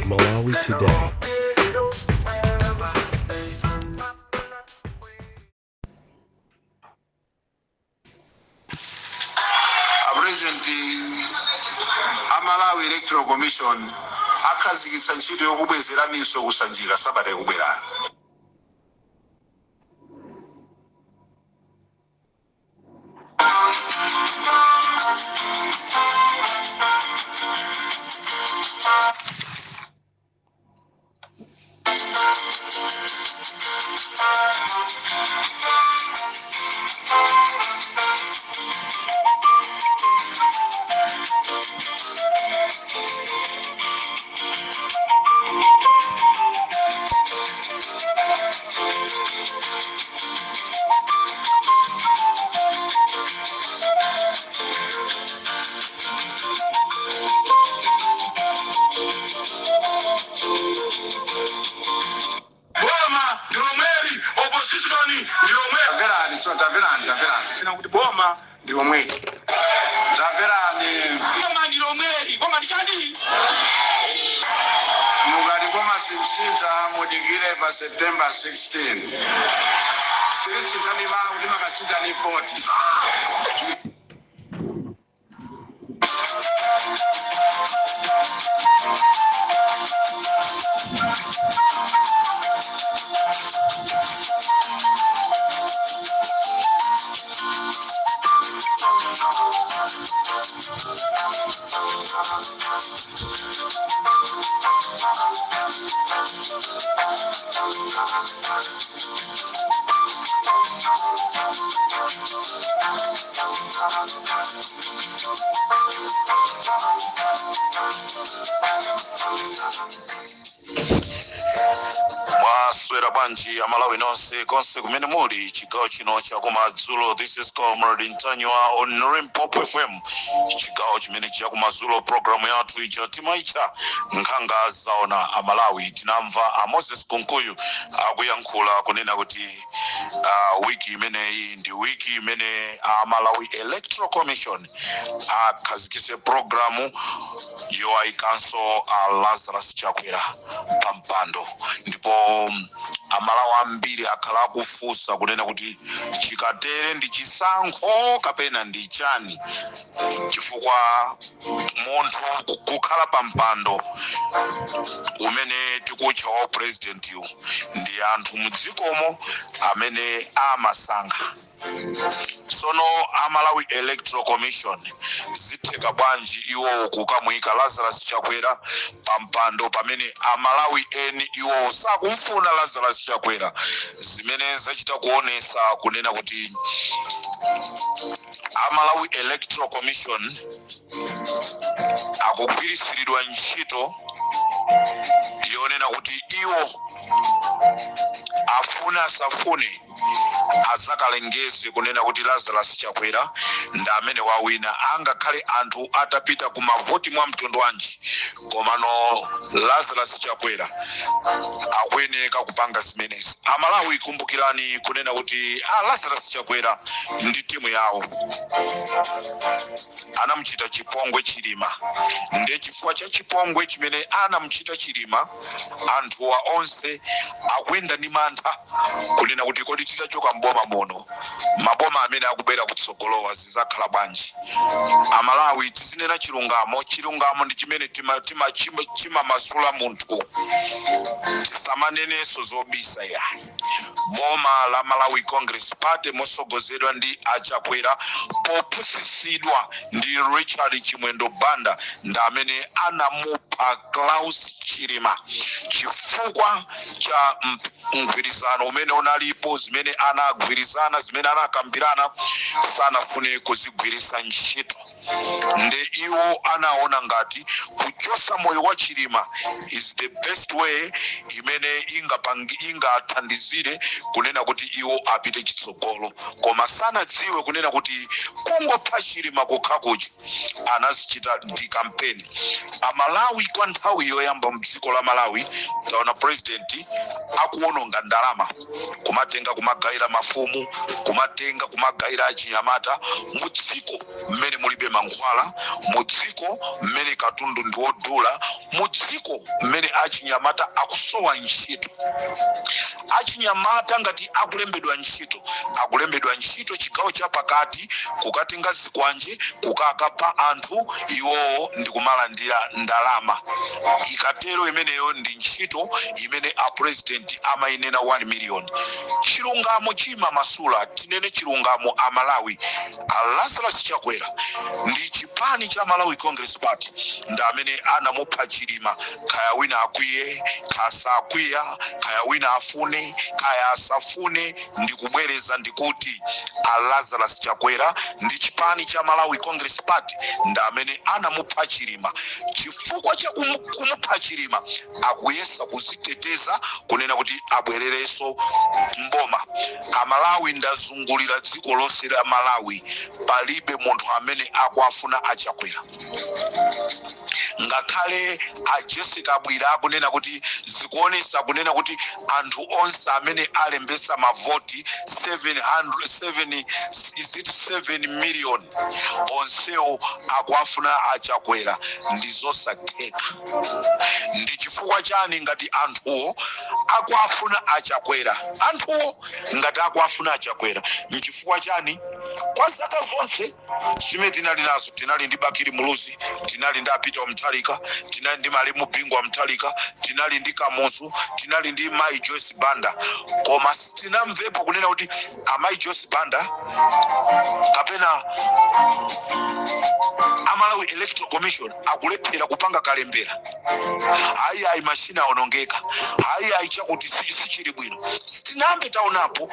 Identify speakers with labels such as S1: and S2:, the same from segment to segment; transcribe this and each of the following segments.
S1: Malawi Today.
S2: A President a Malawi Electoral Commission akhazikitsa ntchito yokubwezeraninso ku Sanjika sabata ikubwerayo.
S3: Boma ndi lomweli, opposition ndi lomweli.
S2: Tamverani, so tamverani, tamverani.
S3: Na kuti boma ndi lomweli.
S2: Tamverani.
S3: Boma ndi lomweli, boma ndi chani?
S2: Mukati boma silisintha, mudikire pa September 16. Silisintha ndi mawu, timakasintha ndi voti.
S4: Mwaswera bwanji Amalawi nonse konse kumene muli chigawo chino chakumadzulo? This is Comrade Ntanyiwa on Limpopo FM, chigawo chimene chakumadzulo, programu yathu ija timaitcha Nkhanga Zaona. Amalawi, tinamva a Moses Kunkuyu akuyankhula kunena kuti wiki imeneyi ndi wiki imene a Malawi Electoral Commission akhazikise programu yowayikanso a Lazarus Chakwera pa mpando. Ndipo Amalawi ambiri akhala akufunsa kunena kuti chikatere ndi chisankho kapena ndi chani, chifukwa munthu kukhala pa mpando umene tikutcha wa president ndi anthu mudzikomo amene amasankha. Sono a Malawi Electoral Commission zitheka bwanji iwowo kukamuyika Lazarus Chakwera pa mpando pamene Amalawi eni iwowo sakumfuna Lazarus Chakwera? Zimene zachita kuonesa kunena kuti a Malawi Electoral Commission akugwirisiridwa ntchito yonena kuti iwo afune asafune azakalengeze kunena kuti Lazarus Chakwera ndi amene wawina, angakhale anthu atapita ku mavoti mwa mtundu wanji, komano Lazarus Chakwera akuyeneka kupanga zimenezi. Amalawi, kumbukirani kunena kuti a Lazarus Chakwera ndi timu yawo anamuchita chipongwe Chilima. Ndiye chifukwa cha chipongwe chimene anamuchita Chilima, anthuwa onse akuyenda ndi mantha kunena kuti kodi titachoka mboma muno, maboma amene akubwera kutsogolowa zizakhala bwanji? Amalawi, tizinena chilungamo. Chilungamo ndi chimene chimamasula munthu. Tisamanenenso zobisa ya boma la Malawi Congress Party mosogozedwa ndi aChakwera, popusisidwa ndi Richard Chimwendo Banda, ndi amene anamupha Klaus Chilima chifukwa cha mgwirizano umene unalipo. Zimene anagwirizana, zimene anakambirana, sanafune kuzigwirisa ntchito. Nde iwo anaona ngati kuchosa moyo wa Chilima is the best way imene ingathandizire kunena kuti iwo apite chitsogolo, koma sanadziwe kunena kuti kungopha Chilima kokha kuja anazichita ndi kampeni. Amalawi, kwa nthawi yoyamba mdziko la Malawi taona president akuwononga ndalama, kumatenga kumagayira mafumu, kumatenga kumagayira achinyamata. Mu dziko mmene mulibe mankhwala, mu dziko mmene katundu ndi wodula, mu dziko mmene achinyamata akusowa ntchito, achinyamata ngati akulembedwa ntchito, akulembedwa ntchito chigawo chapakati kukatenga zikwanje, kukakapha anthu, iwowo ndi kumalandira ndalama. Ikatero imeneyo ndi ntchito imene a president amayinena 1 million? Chilungamo chimamasula. Tinene chilungamo Amalawi. A Lazarus Chakwera ndi chipani cha Malawi Congress Party ndi amene anamupha Chilima. Kaya wina akwiye, kasakwiya, kaya wina afune, kaya asafune, ndikubwereza, ndikuti a Lazarus Chakwera ndi chipani cha Malawi Congress Party ndi amene anamupha Chilima. Chifukwa cha kumupha Chilima, akuyesa kuziteteza kunena kuti abwererenso mboma. Amalawi, ndazungulira dziko lonse la Malawi, palibe munthu amene akuafuna aChakwera. Ngakhale a Jessica Bwira akunena kuti zikuonesa kunena kuti anthu onse amene alembesa mavoti 700 7, is it 7 million, onsewo akuafuna aChakwera, ndi zosatheka. Ndi chifukwa chani? Ngati anthuwo akuafuna aChakwera, anthuwo ngati akuafuna aChakwera, nchifukwa chani kwa zaka zonse zimene tinali nazo, tinali ndi Bakili Muluzi, tinali ndi a Peter Mutharika, tinali ndi malemu Bingu wa Mutharika, tinali ndi Kamuzu, tinali ndi Mayi Joyce Banda, koma sitinamvepo kunena kuti amayi Joyce Banda kapena aMalawi Electoral Commission akulephera kupanga kalembera? Hayi, ayi, mashina aonongeka, hayi, ayi, chakuti sichili bwino, sitinambe taonapo.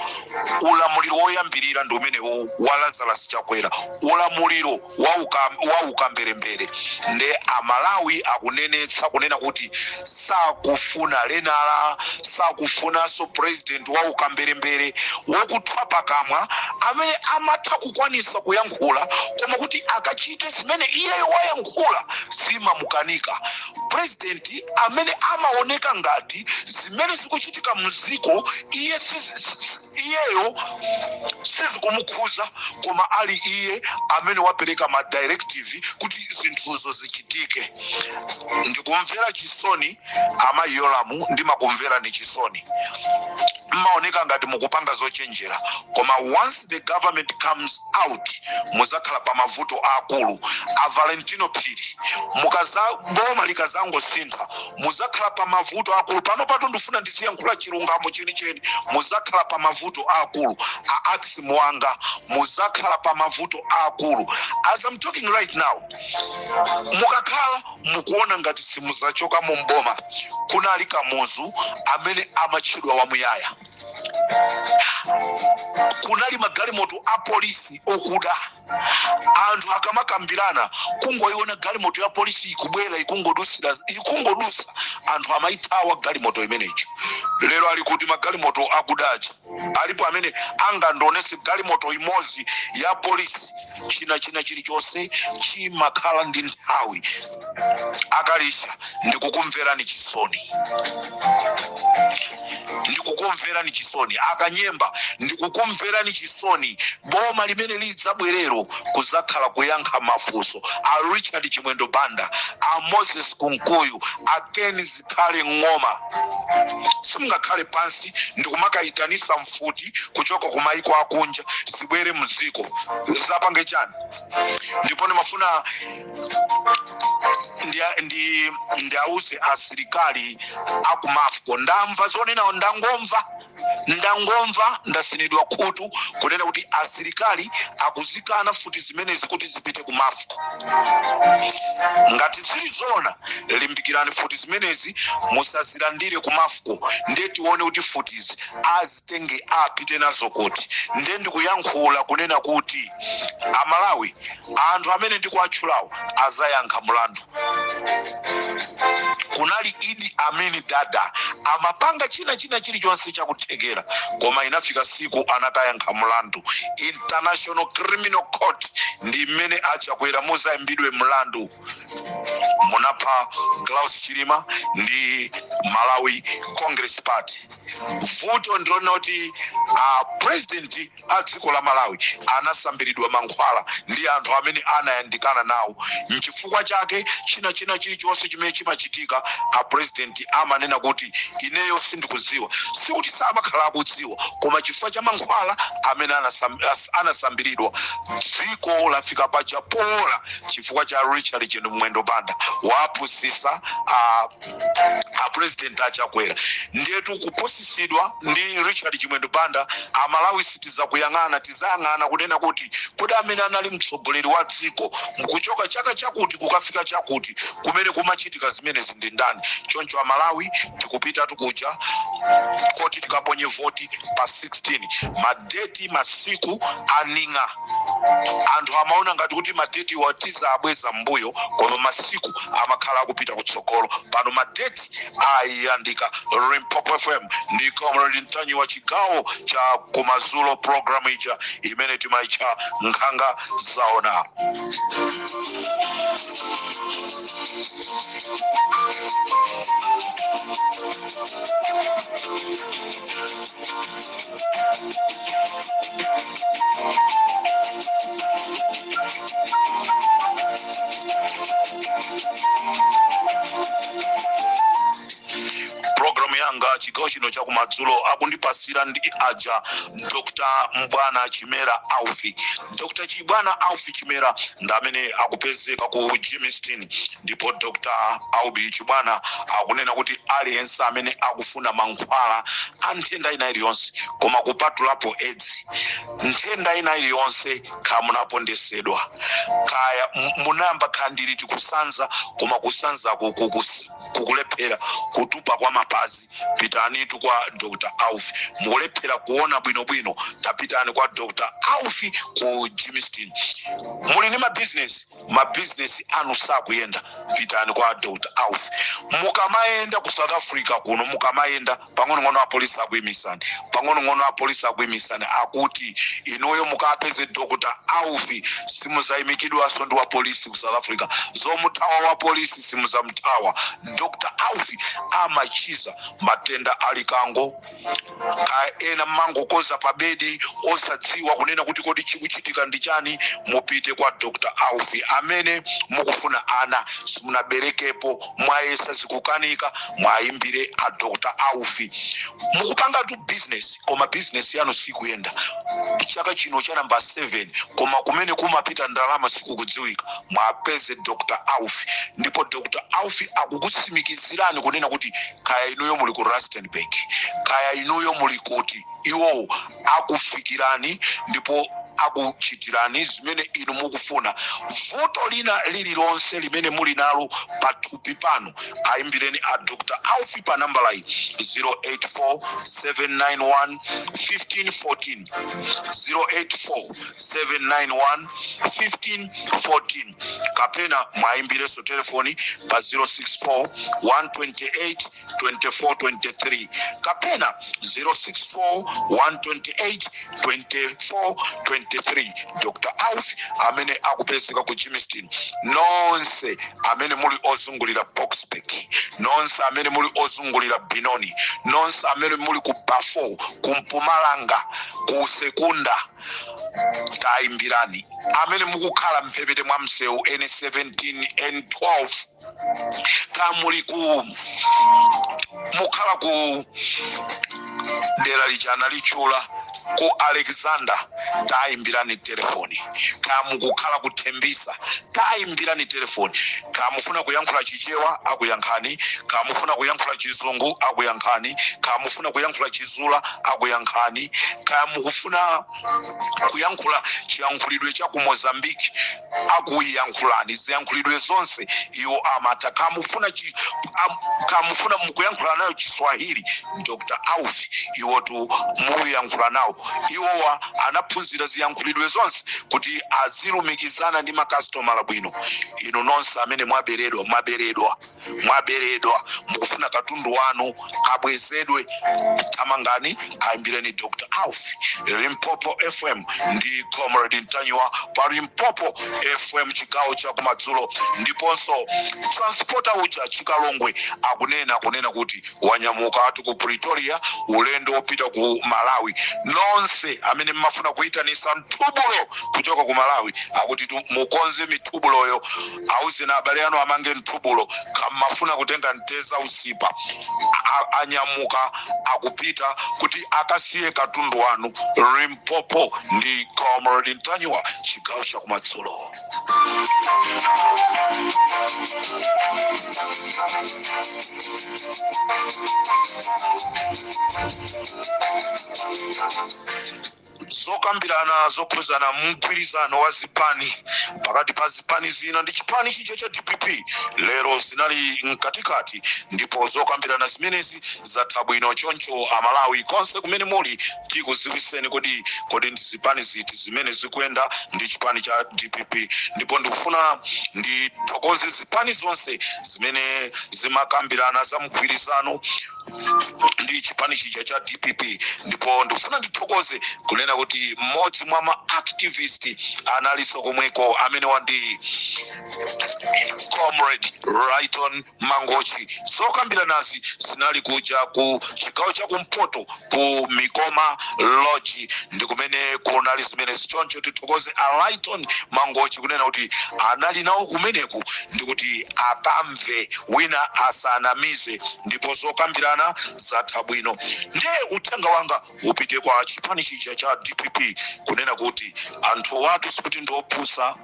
S4: Ulamuliro woyambirira ndi umenewu wa Lazarus Chakwera, ulamuliro wa ukamberembere. Nde Amalawi akunenetsa kunena kuti sakufuna lenala, sakufunanso president wa ukamberembere, wokuthwa pakamwa, amene amatha kukwanisa kuyankhula koma kuti akachite zimene iyeyo wayankhula zimamukanika, president amene amaoneka ngati zimene zikuchitika muziko iye iyeyo sizikumukhuza, koma ali iye amene wapereka ma directive kuti zinthuzo zichitike. Ndikumvera chisoni amayi Yolamu, ndimakumverani chisoni. Mmaoneka ngati mukupanga zochenjera, koma once the government comes out, muzakhala pa mavuto akulu. A Valentino Phiri, mukaza boma likazangosintha, muzakhala pa mavuto akulu. Pano pato ndifuna ndiziyankhula chilungamo chenicheni. Muzakhala pa mavuto akulu. A Axi Mwanga, muzakhala pa mavuto akulu. As I'm talking right now, mukakhala mukuona ngati simuzachoka mu mboma. Kunali Kamuzu amene amatchedwa wamuyaya, kunali magalimoto a polisi okuda. Anthu akamakambirana, kungoiona galimoto ya polisi ikubwera, ikungodusira, ikungodusa, anthu amaithawa galimoto imeneyi. Lero ali kuti magalimoto akudaja? Alipo amene angandionese galimoto imodzi ya polisi? China chilichonse chimakhala ndi nthawi. Akalisha, ndikukumverani chisoni, ndikukumverani chisoni. Akanyemba, ndikukumverani chisoni. Boma limene lidzabwerero kuzakhala kuyankha mafunso. A Richard Chimwendo Banda, a Moses Kunkuyu, a Ken Zikhale Ng'oma, simungakhale pansi ndikumakayitanisa mfuti kuchoka ku maiko akunja zibwere mdziko zapange chani? Ndipo ndimafuna ndi auze asilikali aku Mafco. Ndamva zonena, ndangomva, ndangomva, ndasinidwa khutu kunena kuti asilikali akuzikana futi zimenezi kuti zipite ku Mafco. Ngati zili zona, limbikirani futi zimenezi musazilandire ku Mafco. Ndiye tione kuti futizi azitenge apite nazo kuti. Ndiye ndikuyankhula kunena kuti Amalawi, anthu amene ndikuatchulawo azayankha mulandu. Kunali Anali Idi Amin Dada, amapanga china china chilichonse chakuthekera, koma inafika siku anakayankha mlandu. International Criminal Court ndi mmene aChakwera muzayimbidwe mlandu. Munapha Klaus Chilima ndi Malawi Congress Party. Vuto ndilona kuti a president a dziko la Malawi anasambiridwa mankhwala ndi anthu amene anayandikana nawo. Nchifukwa chake china china chilichonse chimene chimachitika, a president amanena kuti ineyo sindikudziwa. Sikuti samakhala akudziwa, koma chifukwa cha mankhwala amene anasambiridwa, dziko lafika paja pola chifukwa cha Richard Chimwendo Banda wapusisa a president aChakwera. Ndiyetu kupusisidwa ndi Richard Chimwendo Banda, Amalawi sitizakuyang'ana, tizayang'ana kunena kuti kodi amene anali mtsogoleri wa dziko mkuchoka chaka chakuti kukafika chakuti kumene kumachitika zimenezi ndi ndani? Choncho Amalawi, tikupita tikuja koti tikaponye voti pa 16. Madeti, masiku aning'a. Anthu amaona ngati kuti madeti watiza abweza mbuyo, koma masiku amakhala akupita kutsogolo. Pano madeti ayandika. Limpopo FM ndi Comrade Ntanyiwa wa chigawo cha kumadzulo, program ija imene timaitcha Nkhanga Zaona. Programu yanga chigawo chino chakumadzulo akundipasira ndi aja Dr Mbwana Chimera Aufi. Dr Chibwana Aufi Chimera ndi amene akupezeka ku Germiston, ndipo Dr Aubi Chibwana akunena kuti aliyense amene akufuna mankhwala a nthenda ina iliyonse, koma kupatulapo AIDS, nthenda ina iliyonse, kaya munapondesedwa, kaya munayamba khandiliti kusanza, koma kusanzako kukulephera, kutupa kwa mapazi, pitanitu kwa Dr Aufi. Mukulephera kuona bwinobwino, tapitani kwa Dr Aufi ku Germiston. Muli ndi mabizinesi, mabizinesi anu sakuyenda, pitani kwa Dr Aufi. Mukamayenda ku South Africa kuno, mukamayenda pang'onong'ono apolisi akuyimisani, pang'onong'ono apolisi akuyimisani, akuti inuyo mukapeze Dr Aufi, simuzayimikidwanso ndi wa polisi ku South Africa. Zomuthawa wa polisi simuzamuthawa. Dr Aufi amachiza matenda alikango, ka ena mmangokoza pa bedi osadziwa kunena kuti kodi chikuchitika ndi chani. Mupite kwa Dr Aufi. Amene mukufuna ana, simunaberekepo, mwayesa zikukanika, mwayimbire a Dr Aufi. Mukupanga tu business, koma business yanu sikuyenda, chaka chino cha namba 7, koma kumene kumapita ndalama sikukudziwika, mwapeze Dr Aufi. Ndipo Dr Aufi akukutsimikizirani kunena kuti kaya inuyo muli ku Rustenburg, kaya inuyo muli kuti, iwowo akufikirani ndipo akuchitirani zimene inu mukufuna. Vuto lina lililonse limene muli nalo pathupi pano, ayimbireni a Dr Aufi pa nambala iyi: 084 791 1514, 084 791 1514, kapena mwayimbirenso telefoni pa 064 128 2423, kapena 064 128 2423. Dr Auf amene akupezeka ku Germiston. Nonse amene muli ozungulira Boksburg, nonse amene muli ozungulira Benoni, nonse amene muli ku Bafo, ku Mpumalanga, ku Sekunda, tayimbirani. Amene mukukhala mphepete mwa msewu N17, N12, kamuli ku mukhala ku dera lija analitchula ku Alexander, tayimbirani telefoni. Kamukukhala ku Tembisa, tayimbirani telefoni. Kamufuna kuyankhula Chichewa, akuyankhani. Kamufuna kuyankhula Chizungu, akuyankhani. Kamufuna kuyankhula Chizula, akuyankhani. Kamukufuna kuyankhula chiyankhulidwe cha ku Mozambique, akuyankhulani. Ziyankhulidwe zonse iwo amata. Kamufuna kamufuna mukuyankhula nayo Chiswahili, Dr Aufi iwotu mukuyankhula nawo. Iwowa anaphunzira ziyankhulidwe zonse kuti azilumikizana ndi makasitomala bwino. Inu nonse amene mwaberedwa, mwaberedwa. Mwaberedwa, mukufuna katundu wanu abwezedwe, thamangani, ayimbireni Dr Alf, Limpopo FM ndi Comrade Ntanyiwa pa Limpopo FM, chigawo cha kumadzulo. Ndiponso transporter uja Chikalongwe akunena kuti wanyamuka atu ku Pretoria, ulendo wopita ku Malawi. Nonse amene mmafuna kuyitanisa mthubulo kuchoka ku Malawi, akuti mukonze mithubuloyo, auze na abale anu amange mthubulo kammafuna kutenga mteza usipa. Anyamuka, akupita kuti akasiye katundu wanu. Limpopo ndi Comrade Ntanyiwa, chigawo cha kumadzulo. Zokambirana zokhuzana mgwirizano wa zipani pakati pa zipani zina ndi chipani chicho cha DPP lero zinali mkatikati, ndipo zokambirana zimenezi zatha bwino. Choncho Amalawi konse kumene muli, tikuziwiseni kodi ndi zipani ziti zimene zikuyenda ndi chipani cha DPP. Ndipo ndikufuna ndithokoze zipani zonse zimene zimakambirana za mgwirizano ndi chipani chija cha DPP. Ndipo ndikufuna ndithokoze kunena kuti mmodzi mwa ma activist analinso komweko, amene wandi Comrade Brighton Mangochi. Zokambiranazi zinali kuja ku chigawo cha kumpoto, ku Mikoma Lodge, ndi kumene kunali zimenezi. Choncho tithokoze a Brighton Mangochi kunena kuti anali nawo kumeneku, ndikuti akamve wina asanamize, ndipo zokambirana zatha bwino. Ndiye uthenga wanga upite kwa chipani chija cha DPP kunena kuti anthu watu sikuti ndiopusa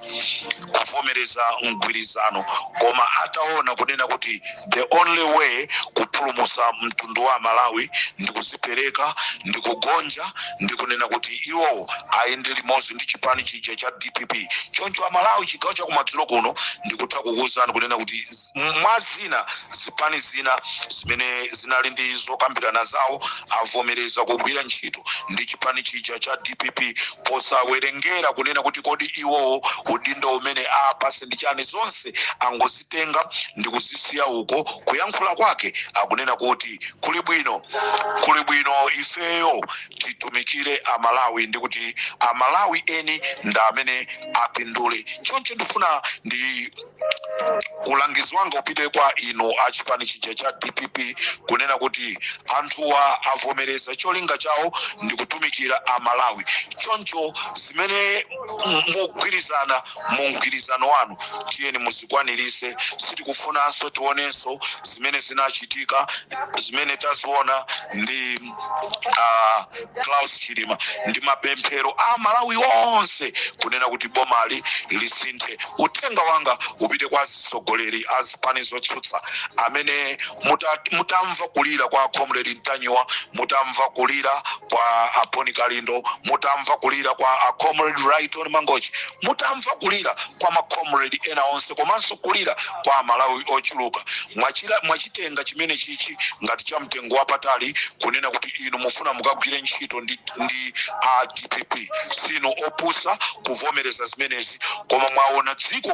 S4: kuvomereza mgwirizano, koma ataona kunena kuti the only way kupulumusa mtundu wa Malawi ndi kuzipereka, ndi kugonja, ndi kunena kuti iwowo ayende limodzi ndi chipani chija cha DPP. Choncho Amalawi, chigawo chakumadzulo kuno, ndikutha kukuwuzani kunena kuti mwa zina, zipani zina zimene zinali ndi zokambirana zawo avomereza kugwira ntchito ndi chipani chija cha DPP, posawerengera kunena kuti kodi iwowo udindo umene apase ndi chani. Zonse angozitenga ndi kuzisiya uko. Kuyankhula kwake akunena kuti kuli bwino ifeyo titumikire Amalawi, ndi kuti Amalawi eni ndi amene apindule. Choncho ndifuna ndi ulangizi wanga upite kwa inu a chipani chija cha DPP kunena kuti anthuwa avomereza, cholinga chawo ndi kutumikira Amalawi. Choncho zimene mugwirizana mu mgwirizano wanu, tiyeni muzikwanirise. Sitikufunanso tionenso zimene zinachitika, zimene taziona ndi Klaus Chilima. Ndi mapemphero a Malawi onse kunena kuti bomali lisinthe. Uthenga wanga upite kwa atsogoleri a zipani zotsutsa amene mutamva kulira kwa Comrade Ntanyiwa, mutamva kulira kwa Aponi Kalindo, mutamva kulira kwa a Comrade Brighton Mangochi, mutamva kulira kwa macomrade ena onse, komanso kulira kwa Amalawi ochuluka, mwachitenga chimene chichi ngati cha mtengo wapatali kunena kuti inu mufuna mukagwire ntchito ndi a DPP. Sinu opusa kuvomereza zimenezi, koma mwaona dziko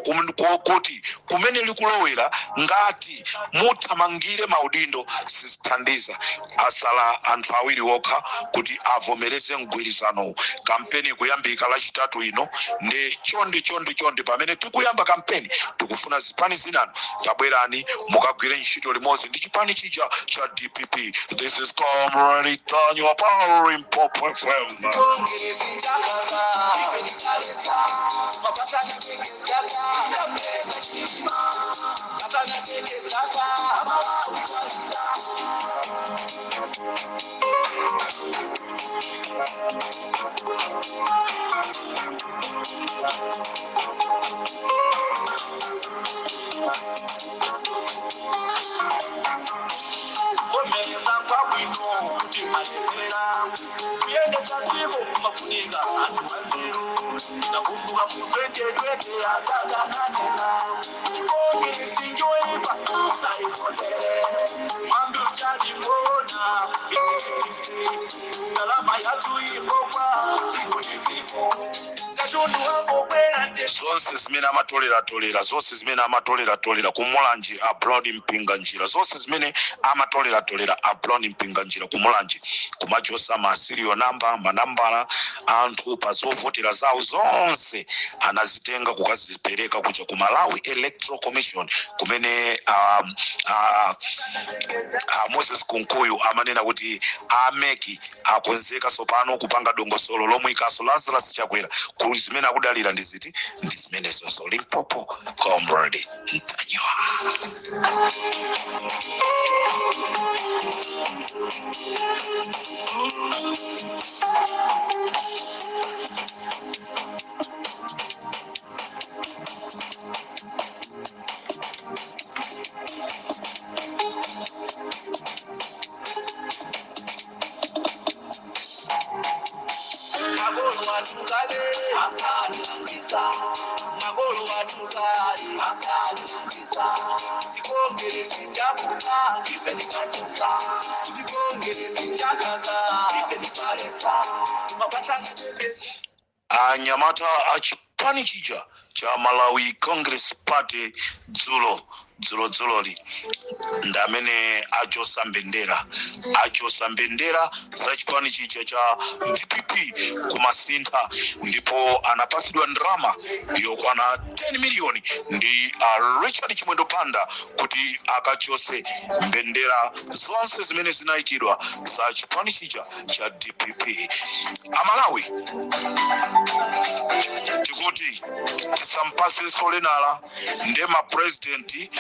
S4: kuti kumene likulowera. Ngati muthamangire maudindo, sizithandiza. Asala anthu awiri okha kuti avomereze mgwirizanowu, kampeni kuyambika Lachitatu ino. Ndi chonde, chonde, chonde, pamene tikuyamba kampeni, tikufuna zipani zinano, tabwerani mukagwire ntchito limodzi ndi chipani chija cha DPP. This is Comrade Ntanyiwa pa Limpopo FM.
S3: Vomereza kwabwino kuti malekera kuyendetsa dziko kumafunika anthu anzeru. Ndikakumbuka mu 2020 atatananena ikongirisi njoipa usaipotere mwambi uchalimona isifisi ndalama yathu imbogwa siku ndi siku katundu wangobwera.
S4: Zonse zimene amatoleratolera, zonse zimene amatoleratolera kuMulanje a Brown Mpinganjira, zonse zimene amatoleratolera a Brown Mpinganjira kuMulanje, kumachosa ma serial number, manambala anthu pa zovotera zawo, zonse anazitenga kukazipereka kuja ku Malawi Electoral Commission, kumene Moses Kunkuyu amanena kuti a MEC akonzeka sopano kupanga dongosolo lomwe ikaso Lazarus Chakwera ku zimene akudalira ndi ziti ndi zimene zonso. Limpopo, Comrade Ntanyiwa.
S3: Magolo atukale akatukiza, magolo atukale akatukiza, tikongeresi njakuka ife nikatutsa, tikongeresi njakaza ife nikaletsa mapasanga.
S4: Anyamata a chipani chija cha Malawi Congress Party dzulo dzulo dzuloli ndi amene achosa mbendera, achosa mbendera za chipani chija cha DPP kumasintha, ndipo anapasidwa ndalama yokwana 10 miliyoni ndi Richard Chimwendo Banda kuti akachose mbendera zonse zimene zinayikidwa za chipani chija cha DPP. Amalawi, tikuti tisampasenso lenala nde mapresidenti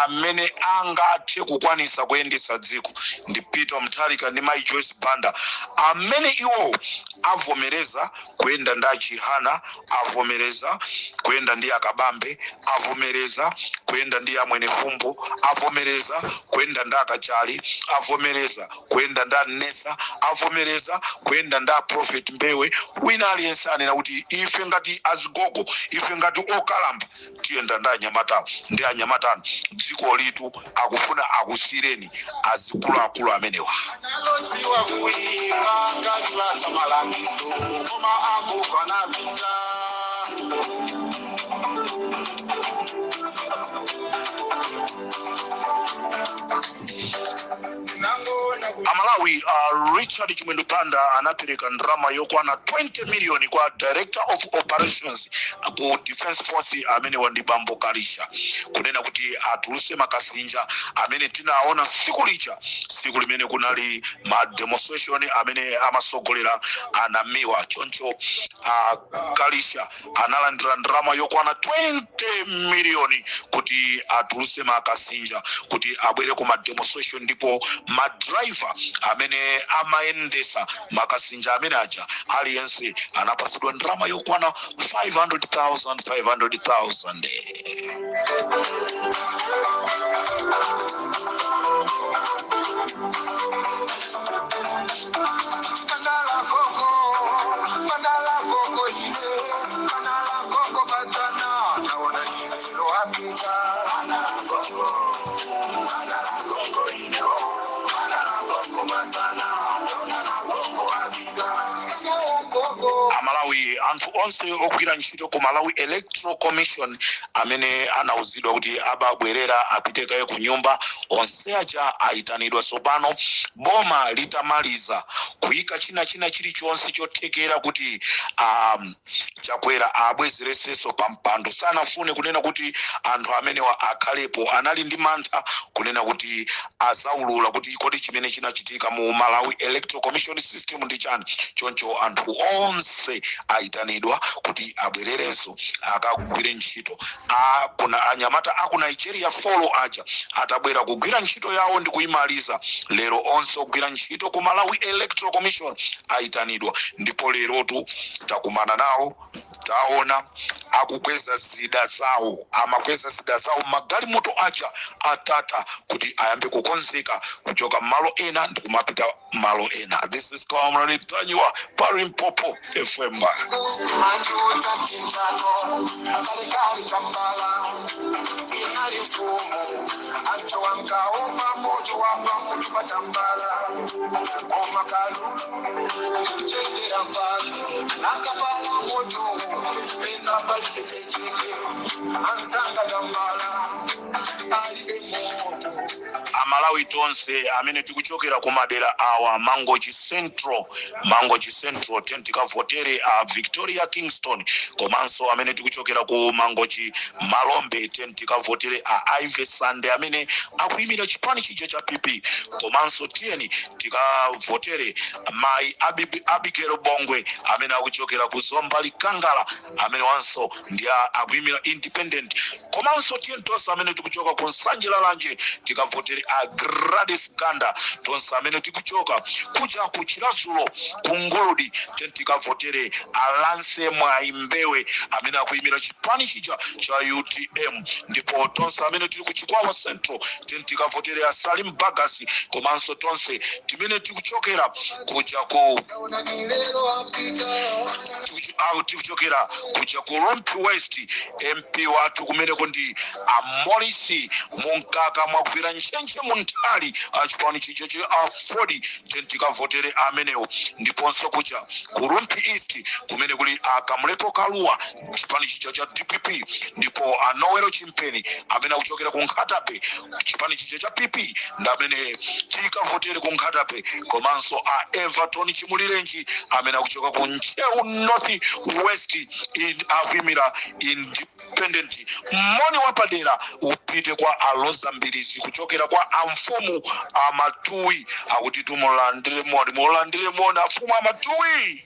S4: amene angathe kukwanisa kuyendesa dziko ndi Peter Mutharika ndi Mai Joyce Banda, amene iwo avomereza kuyenda ndi aChihana, avomereza kuyenda ndi aKabambe, avomereza kuyenda ndi aMwenefumbo, avomereza kuyenda ndi aKachali, avomereza kuyenda ndi anesa, avomereza kuyenda ndi aProphet Mbewe. Wina aliyense anena kuti ife ngati azigogo, ife ngati okalamba, tiyenda ndi anyamatawo ndi anyamatano. Dziko litu akufuna akusireni azikuluakulu amenewa.
S2: Analodziwa kuimba ngati malangizo koma akufa napita. Tinangona.
S4: Amalawi, Richard Chimwendo Banda anapereka ndalama yokwana 20 million kwa director of operations ku Defense Force, amene wandi bambo Kalisha, kunena kuti atuluse makasinja amene tinaona siku lija, siku limene kunali ma demonstration amene amasogolera anamiwa. Choncho Kalisha analandira ndalama yokwana 20 miliyoni kuti atuluse makasinja kuti abwere ku ma demonstration, ndipo madriver amene amayendesa makasinja amene aja aliyense anapasidwa ndalama yokwana 500,000 500,000.
S2: Mandala koko, mandala koko ine, mandala koko batana, taona nilelo apita. Mandala koko, mandala koko ine, mandala koko batana, taona koko apita. Mandala koko.
S4: Amalawi, anthu onse ogwira ntchito ku Malawi Electoral Commission amene anauzidwa kuti ababwerera apite kaye ku nyumba, onse aja ayitanidwa tsopano boma litamaliza kuyika china china chilichonse chothekera kuti Chakwera abwezeresenso pa mpando. Sanafune kunena kuti anthu amenewa akhalepo, anali ndi mantha kunena kuti azaulula kuti kodi chimene chinachitika mu Malawi Electoral Commission system ndi chani. Choncho anthu onse ayitanidwa kuti abwererenso akagwire ntchito. Kuna anyamata aku Nigeria four aja atabwera kugwira ntchito yawo ndi kuyimaliza, lero onse ogwira ntchito ku Malawi Electoral Commission ayitanidwa, ndipo lerotu takumana nawo, taona akukweza zida zawo, amakweza zida zawo magalimoto aja atata kuti ayambe kukonzeka kuchoka malo ena ndi kumapita malo ena. This is Comrade Ntanyiwa pa Limpopo FM.
S2: Machuza chintano kalekale chambala inali mfumu anthu wankaopa moto wapa.
S3: Pamutu patambala koma kalulu kuchenjera pasi nakapala moto pena palichecheke ansanga tambala alibe moto.
S4: Amalawi tonse amene tikuchokera ku madera awa: Mangochi Central, Mangochi Central, tiyeni tikavotere a Victoria Kingston. Komanso amene tikuchokera ku Mangochi Malombe, tiyeni tikavotere a Ive Sande amene akuyimira chipani chija cha PP. Komanso tiyeni tikavotere mayi Abigail Bongwe amene akuchokera ku Zomba Likangala, amene wanso ndi akuyimira independent. Komanso tiyeni tonse amene tikuchoka ku Nsanje Lalanje tikavotere a Gladys Ganda. Tonse amene tikuchoka kuja ku Chiradzulu, ku Nguludi, tiyeni tikavotere Alanse Mwayi Mbewe amene akuyimira chipani chija cha UTM. Ndipo tonse amene tili ku Chikwawa Central, tiyeni tikavotere a Salim Bagasi. Komanso tonse timene tikuchokera kuja ku tikuchokera kuja ku Rumphi West, MP wathu kumeneko ndi Amorisi Munkaka mwagwira ntchentche munthali achipani chija cha AFORD, tikavotere amenewo. Ndiponso kuja ku Rumphi East kumene kuli Akamulepo Kaluwa, chipani chija cha DPP, ndipo Anowero Chimpeni amene akuchokera ku Nkhata Bay, chipani chija cha PP, ndi amene tikavotere ku Nkhata Bay. Komanso a Everton Chimulirenji amene akuchoka ku Ntcheu North West akuyimira independent. Moni wapadera upite kwa Aloza Mbirizi kuchokera kwa amfumu Amatuwi, akuti tumulandire moni, mulandire moni afumu Amatuwi.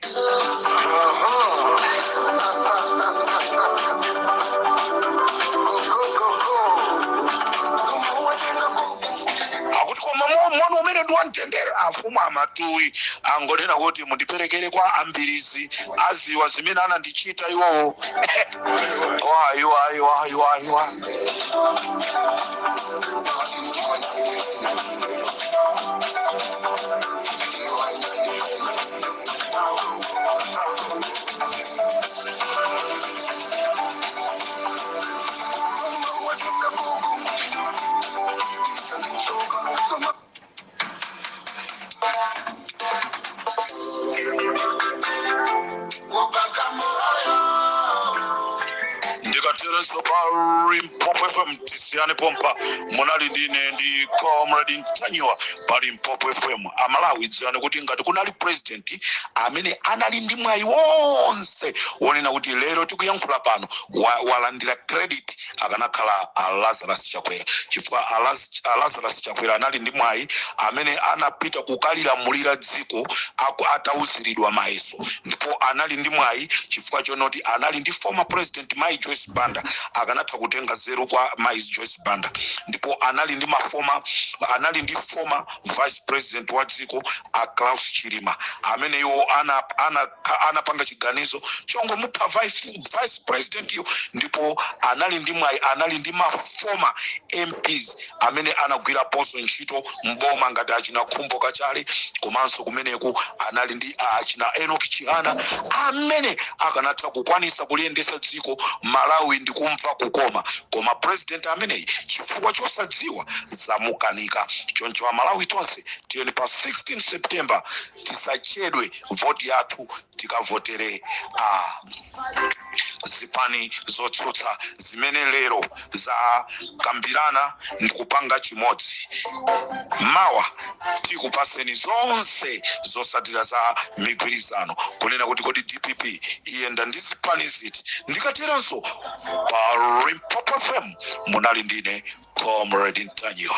S3: Go go go go.
S4: Akuti koma moni umene ndi wamtendere. Afumu Amatuwi angonena kuti mundiperekere kwa Ambirizi, aziwa zimene anandichita iwowo. Wayi wayi wayi wayi wayi. Ndikaterenso pa Limpopo FM, tisiyane pompa. Munali ndine ndi Comrade Ntanyiwa pa Limpopo FM. Amalawi, dziwani kuti ngati kunali president amene anali ndi mwayi wonse wonena kuti lero tikuyankhula pano walandira credit, akanakhala a Lazarus Chakwera, chifukwa a Lazarus Chakwera anali ndi mwayi amene anapita kukalilamulira dziko atauziridwa mayeso. Ndipo anali ndi mwayi chifukwa chonoti anali ndi former president Mai Joyce Banda, akanatha kutenga zeru kwa Mai Joyce Banda. Ndipo anali ndi mafoma, anali ndi former vice president wa dziko a Klaus Chilima, amene iwo anapanga chiganizo chongomupha vice president yo. Ndipo anali ndi mwayi, anali ndi ma former MPs amene anagwiraponso ntchito mboma ngati achina Khumbo Kachale. Komanso kumeneku anali ndi achina Enoch Chihana amene akanatha kukwanisa kuliyendesa dziko Malawi ndi kumva kukoma. Koma president ameneyi, chifukwa chosadziwa, zamukanika. Choncho Amalawi tonse, tiyeni pa 16 September, tisachedwe, voti yathu tikavotere a zipani zotsutsa zimene lero zakambirana ndi kupanga chimodzi. Mawa tikupaseni zonse zosatira za migwirizano, kunena kuti kodi DPP iyenda ndi zipani ziti. Ndikateranso pa Limpopo FM, munali ndine Comrade Ntanyiwa.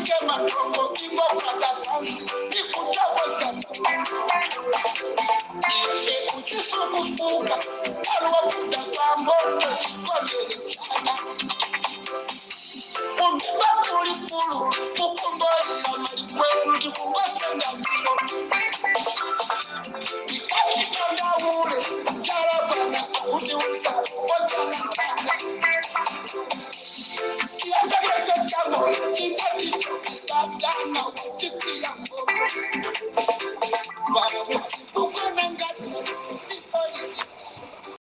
S3: Usatema tongo ingogwada pansi ndikuthokoza. Ife uchisukufuka alwakuda pamoto chikoneletsana umimba kulikulu kukumbolera malikwenu ndikungosenda milo ndikatitandaule njalabana akutiuza ojalakana chiyembekezo chamo chinatichokitatana watikwira ngoma.